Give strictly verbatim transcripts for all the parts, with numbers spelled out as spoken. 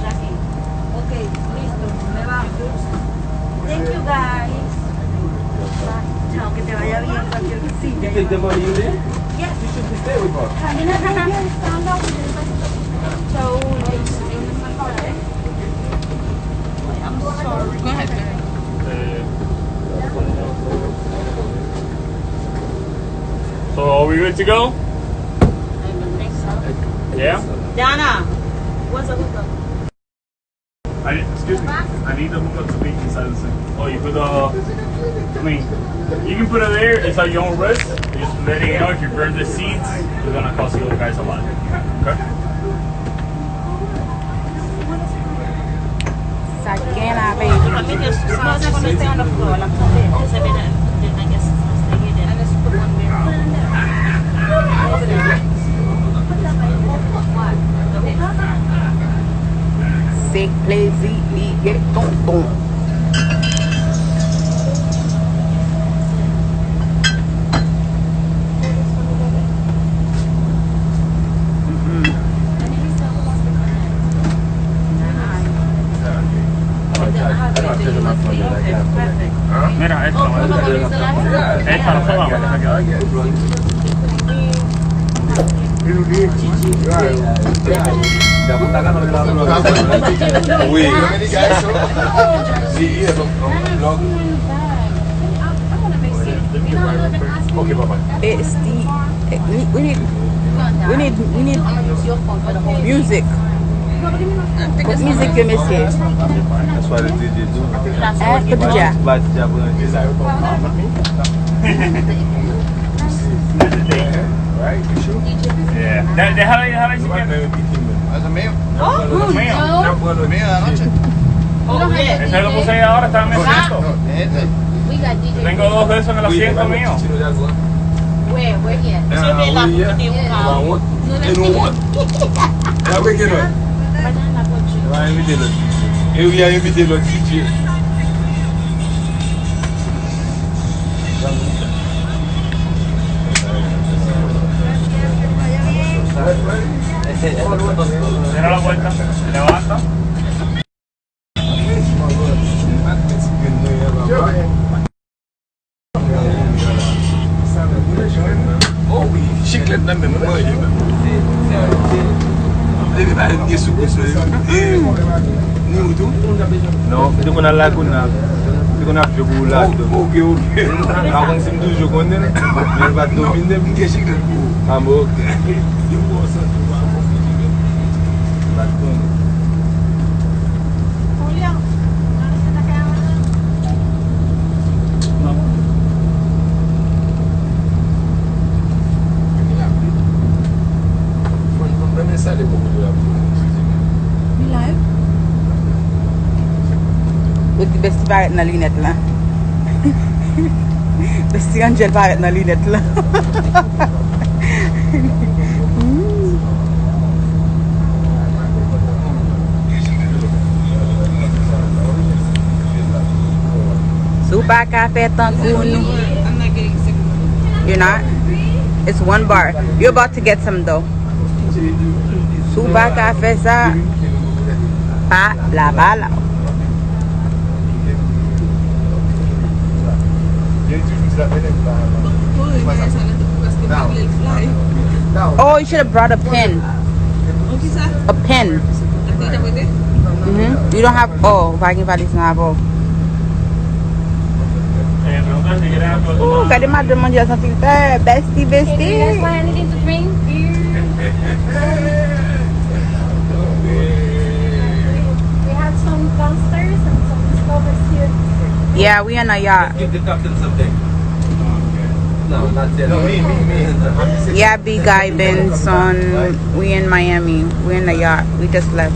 Jackie. Okay, listo, me va. Thank you, guys. Chao, que te vaya bien, cualquier cosita. You take the money in there? Yes. You should be there with us. Chao. I'm sorry. Go ahead, baby. So are we good to go? I think so. Yeah? Donna, what's up, what's up? I need, excuse me. I need the hookah to be inside the sink. Oh, you put the, I mean, you can put it there. It's at your own risk. Just letting you know, if you burn the seeds, it's gonna cost you guys a lot. Okay? Sa gen la, baby. Se plezi li ye, tonton. Mira, esta, esta, esta, esta. Wi. Ok, papa. Bestie, eh, we need, we need, we need music. Kot mizik yo, mesye? Hein, kot DJ a? Yeah. That, that, how, how, how you get? Oh, good. Mío, anoche. Oh, yeah. Eso es lo que puse ahora, está en el asiento. We got D J. Tengo dos de esos en el asiento mío. Where, where he at? Siempre la gente tiene un carro. No, no, no. Banana boat. E wi, a envite lòt D J. Cierra la puerta, levanta. Oh wi, chiklèt nan menm manje menm. Depi pa gen soukous menm. Ni ou tou? Non, m te konn al lagoun nan. M te konn ap jwe pou ou la. Oh, ok, ok. Pa konn si m toujou konnen l, men l pa t domine m. M gen chiklèt pou ou. Ah, bon, ok. M pa t konnen. Li live? Ou di Bestie parèt nan linèt lan. Bestie Angel parèt nan linèt lan. Si w pa ka fè tankou nou. You're not? It's one bar. You're about to get some though. Si w pa ka fè sa, pa la, pa la. Oh, you should have brought a pen. A pen. Mhm. You don't have, oh, pa gen valiz nan avè w. Oh, gade madanm manje a san filtè, bestie, bestie. Hey, do you guys want anything to drink? Beer? We have some downstairs and some stuff is here. Yeah, we in a yacht. Give the captain something. No, not yet. No, me, me, me. Yeah, big guy Benson. We in Miami. We in the yacht. We just left.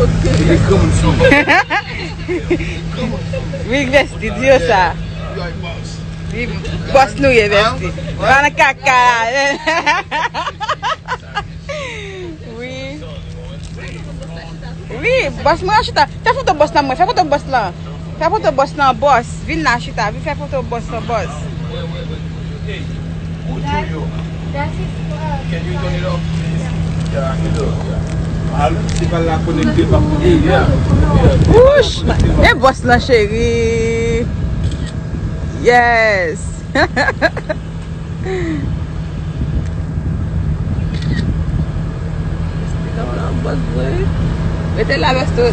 Ok. Wi, Vesti, di yo sa. Wi, bòs nou ye, Vesti. Pa nan kaka la. Wi. Wi, bòs mwen an chita. Fè foto bòs lan, mwen. Fè foto bòs lan. Fè foto bòs lan, bòs. Vin la, chita. Vin fè foto bòs lan, bòs. Can you turn it off, please? Yeah, you know, yeah. Al, se pa la konekte, pa konekte. Yeah, yeah. Wouch! E bòs lan, cheri. Yes.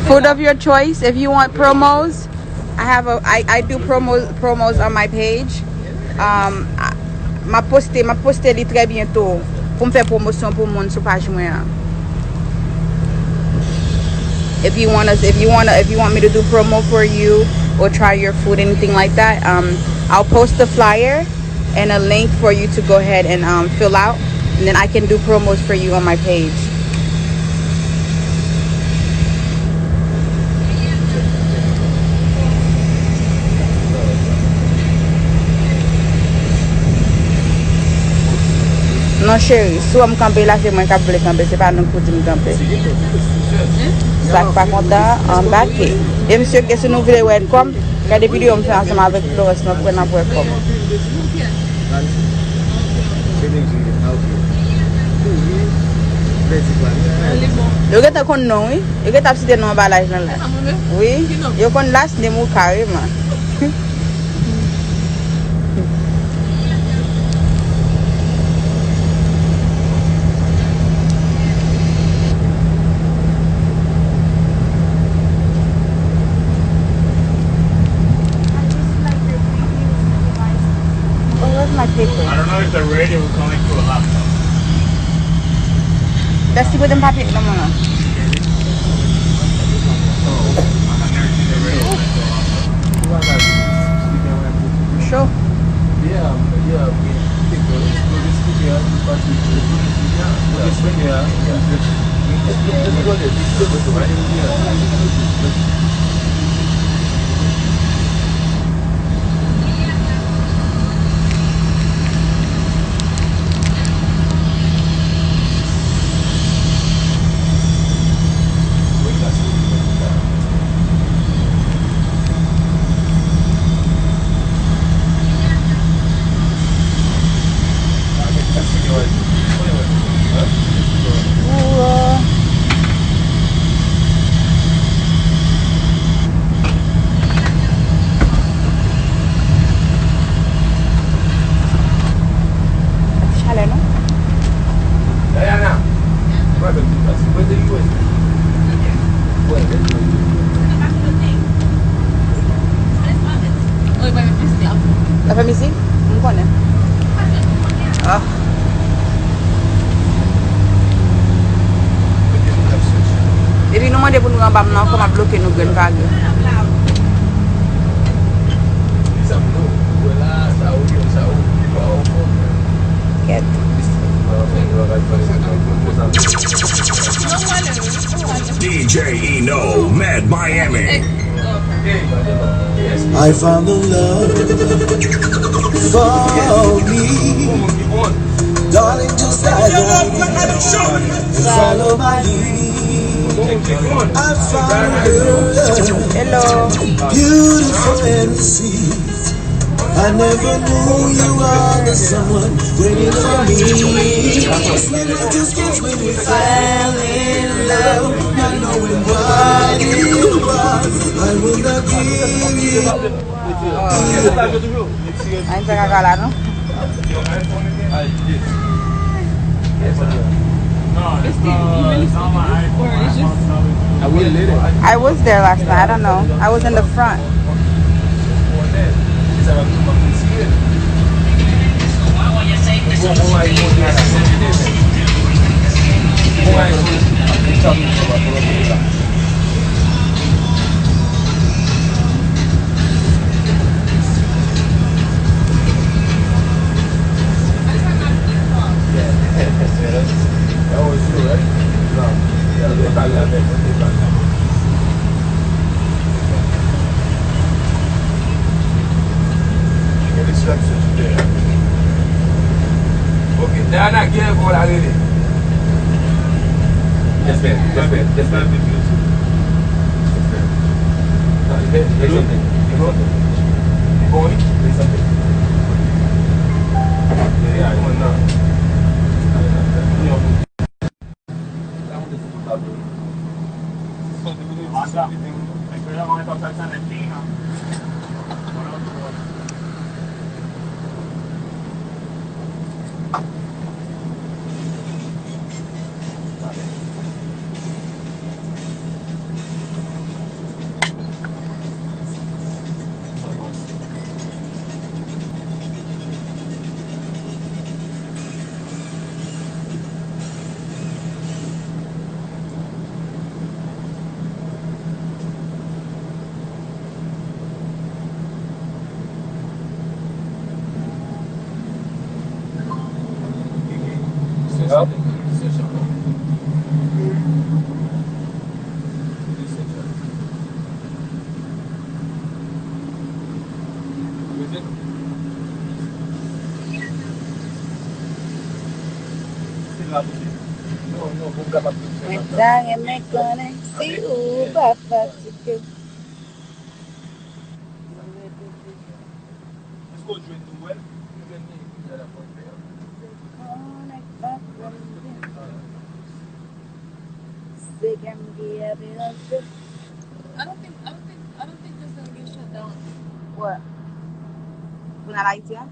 Food of your choice. If you want promos, I have a I, I do promo, promos on my page. Um, I, m ap poste, m ap poste li trè byento pou m fè pwomosyon pou moun sou paj mwen an. If you wanna, if you wanna, if you want me to do promo for you or try your food, anything like that, um, I'll post the flyer and a link for you to go ahead and um, fill out, and then I can do promos for you on my page. Non, cheri, si w wè m kanpe la, se mwen k ap vle kanpe, se pa nou k pou di m kanpe. Sa k pa kontan, anbake. E misye ke si nou vle wè kòm, gade videyo m fè ansanm avèk Florence, nou pran nan pran kòm. Yo gentan konn non, wi. Yo gentan ap site non anba live lan la. Wi. Yo konn last name ou kareman. Oh, where's my paper? I don't know if the radio will connect to a laptop. Dusty, pote m papye nan men mwen. Cho. Chalè, non? L ap fè mizik? M konnen. Ah. Depi nou mande pou nou anba m nan ankò, m ap bloke nou grenn pa grenn. Kèt. D J Eno, Mad Miami. I found the love for me. Darling, just as I am. Follow my lead. I found a girl. Hello. Beautiful and sweet. I never knew you were the someone waiting for me. It's been like this since when we fell in love, not knowing what it was. I will not give you. A, n fè kaka la, non? I was there last night. I don't know. I was in the front. Ok, Diana, gen pou la rele. Yes, man. Yes, man. Yes, man. Yes, man. Say something. Say something. Say something. Yeah, come on now. Mwen ta renmen konnen si ou pa fatige. Èske w jwenn nouvèl? Konnen pa konnen. Se gam ki ap ranse. I don't think, I don't think, I don't think there's gonna be a shutdown. What? Pou n al Ayiti a?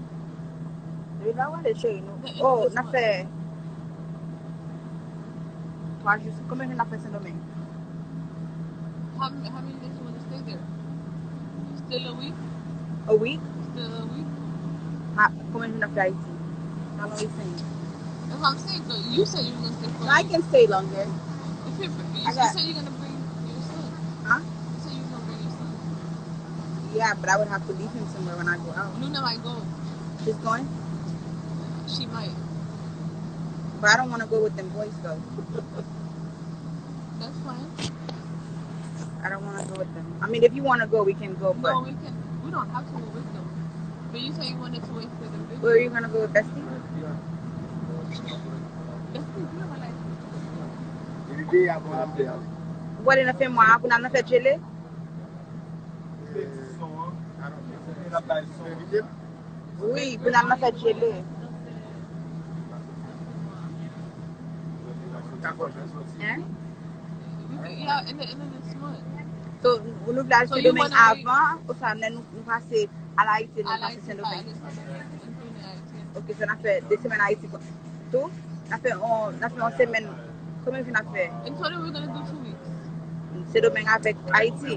Depi la w ale, cheri, nou. Oh, n ap fè twa jou. Konbyen jou n ap fè Sendomeng? How, how many days you wanna stay there? Still a week? A week? Still a week? Ha, konbyen jou n ap fè Ayiti? How long we staying? That's what I'm saying. So you said you were gonna stay for a week. No, I can stay longer. If you, you said you're gonna bring your son. Huh? You said you were gonna bring your son. Yeah, but I would have to leave him somewhere when I go out. Luna might go. She's going? She might. But I don't want to go with them boys, though. That's fine. I don't want to go with them. I mean, if you want to go, we can go, but. No, we can. We don't have to go with them. But you say you wanted to wait for them. Where are you going to go with Bestie? Bestie, you don't like. What, in a few more? Pou n al nan fèt jele? Wi, pou n al nan fèt jele. Hein? So, nou vle al Sendomeng avan, oswa lè nou, nou pase al Ayiti, nou pase Sendomeng? Ok, so n ap fè de semèn Ayiti tou? N ap fè on, n ap fè on semèn. Konbyen jou n ap fè? And so then we're gonna do two weeks. Sendomeng avèk Ayiti.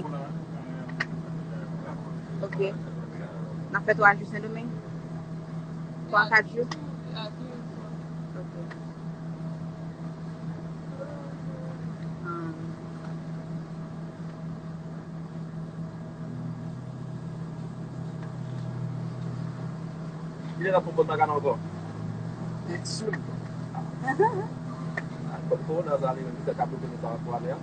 Ok. N ap fè twa jou Sendomeng? Twa, kat jou? Yeah, three and four. Ok. Um, Kilè n ap pran pòt bagay la ankò? Soon. Kòm kowona sa li menm, li fè kap bloke nou sa pou ane a.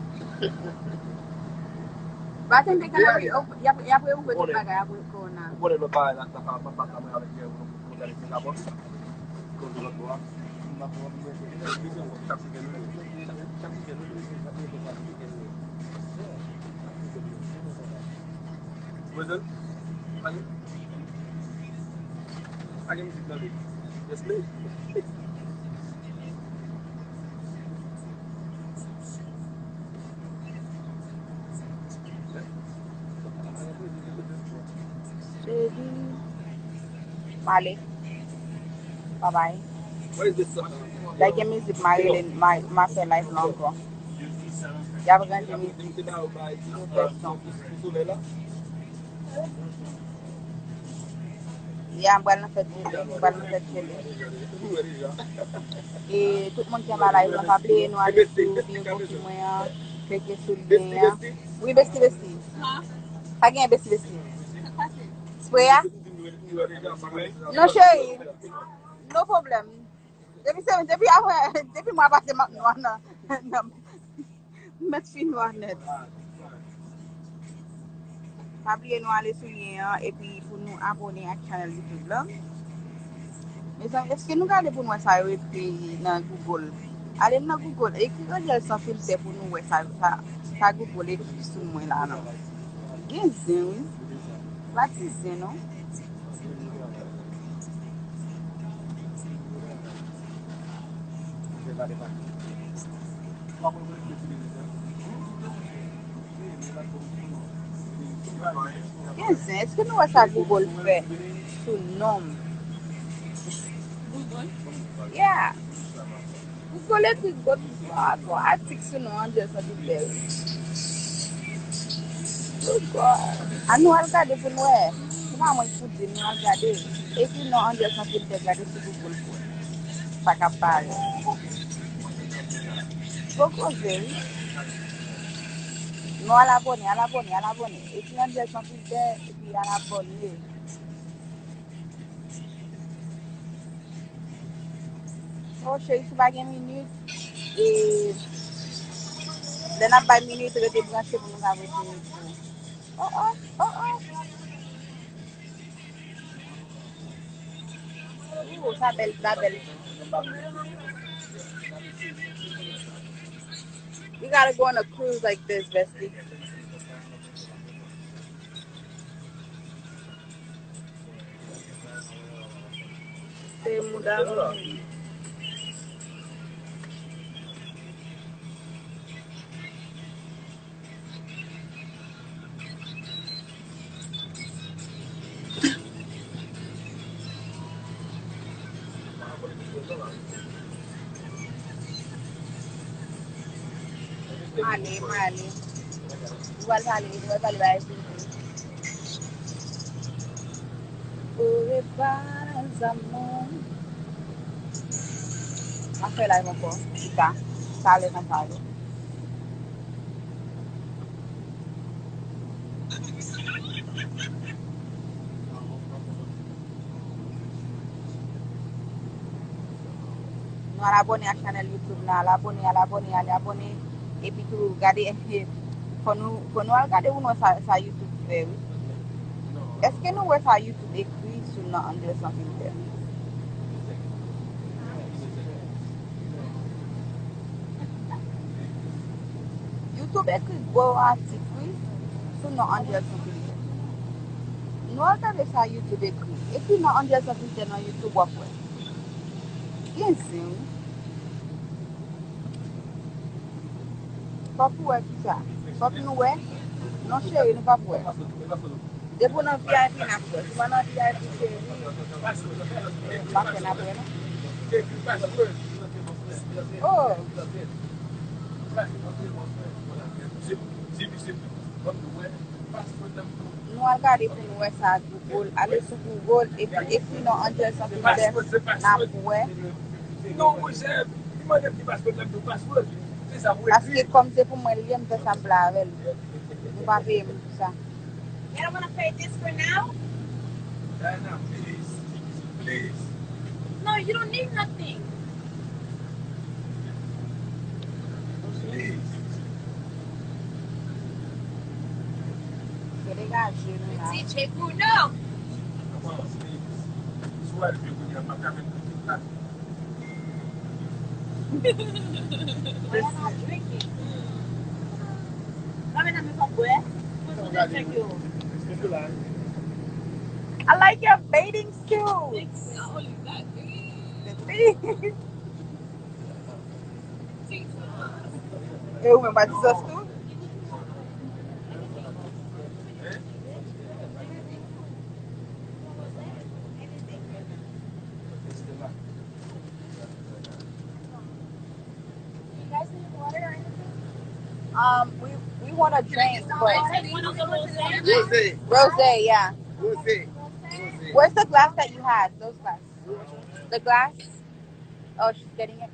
Ba tande kanari, y ap, y ap reouvri tout bagay apre kowona. Ou konnen lòt bagay la, sa pa, pa, pa, pa mwen avèk Pierre, nou, nou gade Singapore. Kote lòt bò a. Mwen jwenn? Pale. Pa gen mizik nan li. Yes, play. Baby. M ale. Babay. Lè gen mizik, m a rele, m a, m a fè live la ankò. Y ap ranje mizik. Yo fè son. Ya, m pral nan fèt jele, m pral nan fèt jele. E tout moun ki anba live la, pa bliye nou ale sou biyo Bouki mwen an, klike sou lyen an. Wi, besti, besti. Pa gen besti, besti. Spray a? Non, cheri. No problem. Depi se, depi apre, depi mwa pase, m ap nwa nan, nan, m mèt fin nwa nèt. Pa bliye nou ale sou lyen an epi pou nou abòne ak chanèl YouTube la. Mezanmi, èske nou gade pou nou wè sa yo ekri nan Google? Ale nan Google, ekri Angel Sans Filter pou nou wè sa, sa, sa Google ekri sou mwen la, non. Gen zen, wi. Pa ti zen, non. Gen zen, èske nou wè sa Google fè sou non m? Google? Yeah. Google ekri gwo, gwo, gwo atik sou non Angel Sans Filter. Gwo. An nou al gade pou n wè. Se pa mwen ki pou di, nou al gade. Ekri non Angel Sans Filter, gade sou Google pou wè sa k ap parèt. Gwo koze, wi. Nou al abòne, al abòne, al abòne. Ekri Angel Sans Filter, epi al abòne. Oh, cheri, si w pa gen minit, e, lè n ap bay minit, rete branche pou nou ka voye minit pou ou. Oh, oh, oh, oh. Ooh, sa bèl, sa bèl. We gotta go on a cruise like this, bestie. Se mouda mwen. Male, male. Ou pral pale, ou pral pale bagay sou mwen. Au revoir, mes amours. M ap fè live ankò, pita. Talè nan pale. Nou al abòne ak chanèl YouTube la, al abòne, al abòne, al abòne. Epi tou, gade, fò nou, fò nou al gade pou nou wè sa, sa YouTube fè, wi. Èske nou wè sa YouTube ekri sou non Angel Sans Filter? YouTube ekri gwo atik, wi, sou non Angel Sans Filter. Nou al gade sa YouTube ekri. Ekri non Angel Sans Filter nan YouTube, w ap wè. Gen zen, wi. Fòk ou wè kisa. Fòk nou wè. Non, cheri, nou p ap wè. Depi w nan V I P, n ap wè. Si w pa nan V I P, cheri, m pa kwè n ap wè, non. Oh! Nou al gade pou nou wè sa Google. Ale sou Google, epi ekri non Angel Sans Filter, n ap wè. Paske kòm se pou mwen li ye, m fè sa m vle avè l. Nou pa peye m pou sa. You don't want to pay this for now? Diana, please, please. No, you don't need nothing. Please. Se degaje nou la. D J Bruno. Come on, please. Sou al vye kounye a, m ap fè tout la. Why am I drinking? Mwen menm m pa bwè. Mwen kontan check yo. I like your bathing suit. Thank you. I only got three. The thing. E ou menm pa ti sòs tou? You guys need water or anything? Um, we we want a drink, but Rosé. Rosé, yeah. Rosé. Rosé. Where's the glass that you had? Those glass. The glass? Oh, she's getting it.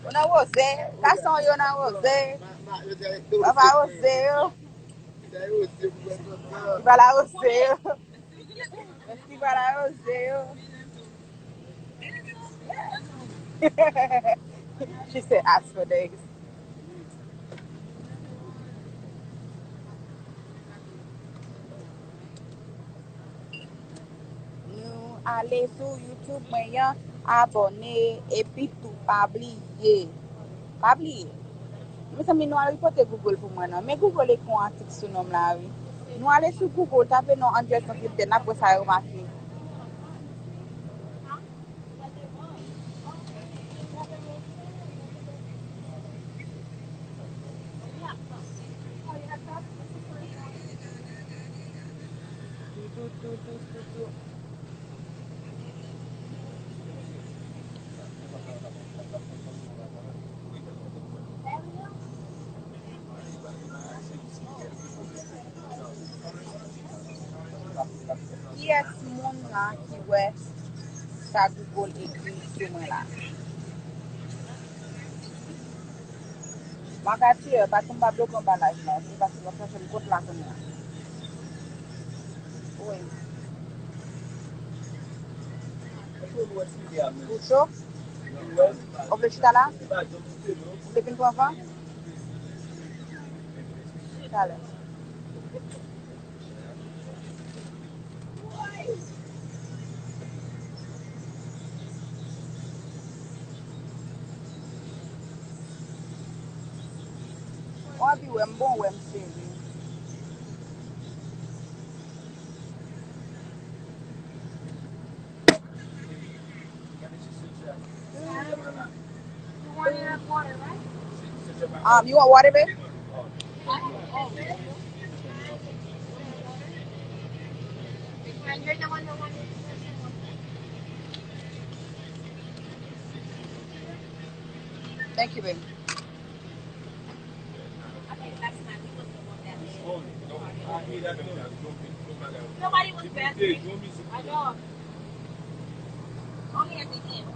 Ou nan woze, gason yo nan woze. Papa woze yo. Li pa la woze yo. Festival Arose yo. She said, "Ask for days." Nou ale sou YouTube mwen an, abòne, epi tou pa bliye. Pa bliye. Mezanmi, nou al ripote Google pou mwen non. Men Google ekri yon atik sou non m la, wi. Nou ale sou Google, tape non Andrelson Clinton, n ap wè sa yo make. Kiyès moun la ki wè sa Google ekri sou mwen la? Makati, pa tou m pa bloke anbalaj la, se paske w ap chache m kot la kounye a. Wi. Ou cho? Ou vle chita la? Ou vle vin pran van? Talè. W anvi wè m bon, wè m sere. Um, you want water, babe? Thank you, babe. Nobody was bad. I know. Only at the end.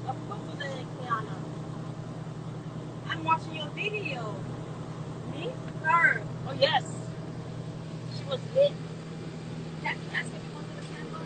Of course, Kiana. I'm watching your video. Me? Her. Oh, yes. She was lit. That's, that's what you want to the camera.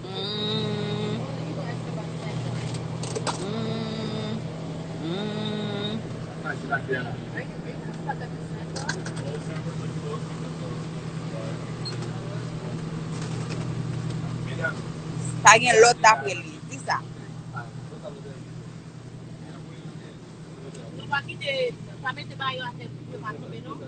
Mm. Mm. Mm. Pa gen lòt dapre li. Ki sa? Nou pa kite, pa mete bagay yo atè pou yo pa tonbe, non.